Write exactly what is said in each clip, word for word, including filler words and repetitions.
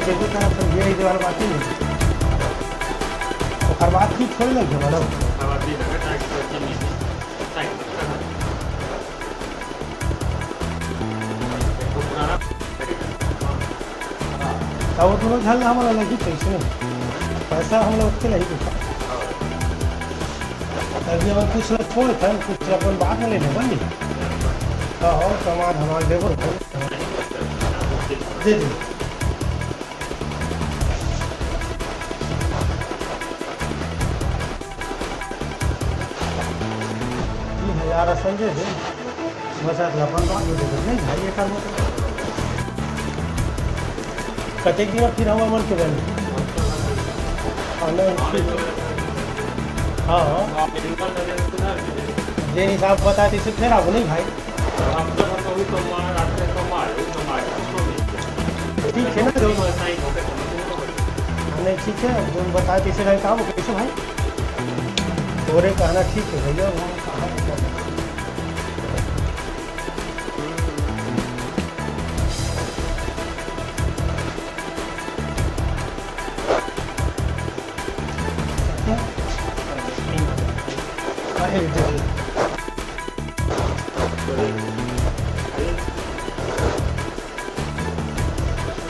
ये तो तरफ से ये, ये वाला बात ही नहीं। ओकर बाद ठीक थोड़ी लगे, मतलब। तब वो दोनों झन ला हमन ला लगी पैसे, पैसा हमन ला ओतके लगी पैसा। तभी हमन कुछ ला छोड़ थन, कुछ ला अपन बाद में ले लेबन नी। हाँ, और सामान हमार देबो भाई। दे दे। तीन हजार असन दे दे। बस आज अपन बात हो जाए, नहीं भाई, ये कर मतलब। कतेक दिन फिर हम मन के बने। हाँ, नहीं, ठीक। हाँ, हाँ। जे हिसाब बताए, तैसे फिर आबो, नहीं भाई। ठीक है ना, जो, नहीं, ठीक है, जो बताए, तैसे रहे, का हो, कैसे भाई? तोरे कहना ठीक है भैया, वो कहाँ है, क्या है? अरे,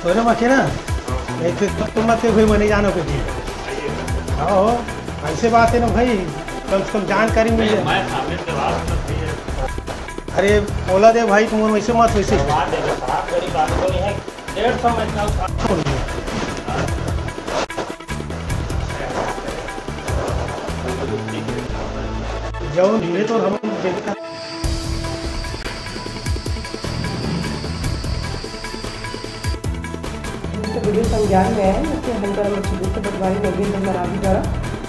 तोरे मखे ना, एक तुम मत कोई मने जानो कुछ। हाँ हो, ऐसे बात है ना भाई, कम से कम जानकारी मिल जाए। अरे, ओला दे भाई, तुम वैसे मत, वैसे। डेढ़ सौ में जौन धीरे तो हम देखता। तो वीडियो संज्ञान में है, इसके हल्का नंबर छब्बीस के पटवारी नवीन मरावी द्वारा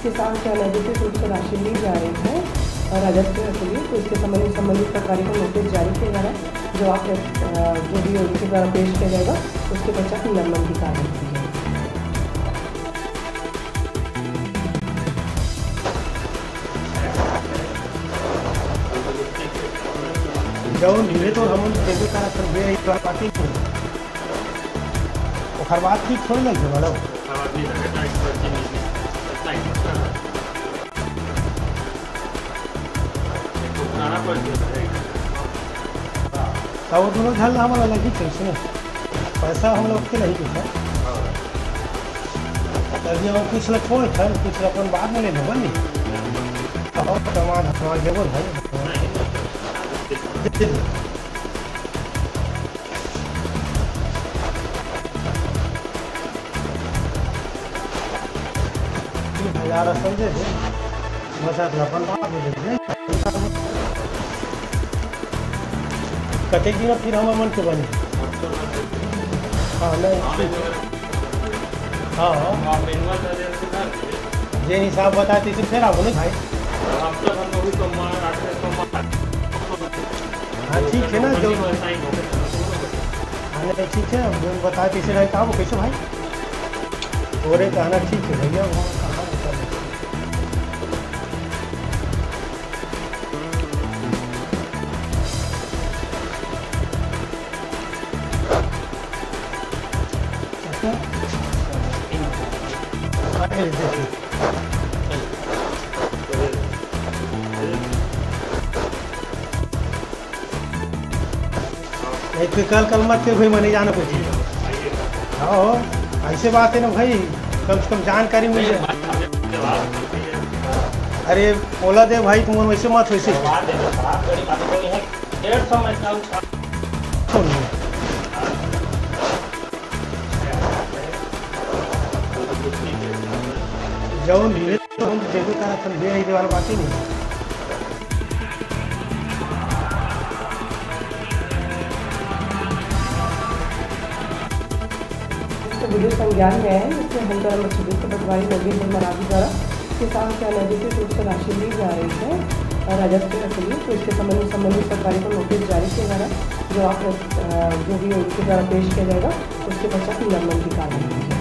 किसान से अनधिकृत रूप से राशि ली जा रही है और राजस्व वसूली, तो इसके संबंधित, संबंधित प्रकरण को नोटिस जारी किया जा रहा है। जो आप, अ, जो भी उनके द्वारा पेश किया जाएगा, उसके पश्चात निलंबन की कार्रवाई की जाएगी। जौन धीरे तो हम देखे का समझे, एक बार बात ही नहीं। ओकर बाद ठीक थोड़ी लगे, मतलब। ओकर बाद नहीं लगे, टाइट कर के नहीं, टाइट कर। एक तो पुराना पड़ गया है। तब वो दोनों झन ला हमन ला लगी पैसे ना, पैसा हम लोग के नहीं पैसा। तभी हम कुछ ला छोड़ थन, कुछ ला अपन बाद में ले लेबन नी। और सामान हमार देबो भाई। दे दे। तीन हजार असन दे दे। बस आप अपन बात हो जाए। कतेक दिन फिर हम मन के बने? हाँ, नहीं, ठीक। हाँ, हाँ। जे हिसाब बताए, तैसे फिर आबो नहीं भाई। हाँ, ठीक है ना, जो, हाँ, नहीं, ठीक है, अब जो बताए, तैसे रहे, का हो, कैसे भाई? तोरे कहना ठीक है भैया, वो कहाँ होता है? अच्छा? अरे, देखिए। एक कल, कल मत के भाई, मने जाना कुछ। हाँ हो, ऐसे बात है ना भाई, कम से कम जानकारी मिल जाए। अरे, ओला दे भाई, तुम वैसे मत, वैसे। डेढ़ सौ में कम। जौन धीरे तो हम देबो करत हन, बेरा ही देवाला बात ही नहीं। तो वीडियो संज्ञान में है, इसमें हल्का नंबर छब्बीस के पटवारी नवीन मरावी द्वारा किसान से अनधिकृत रूप से राशि ली जा रही है और राजस्व वसूली, तो इसके संबंध में संबंधित पटवारी को नोटिस जारी किया जा रहा है। जो आप, अ, जो भी उनके द्वारा पेश किया जाएगा, उसके पश्चात निलंबन की कार्रवाई की जाएगी।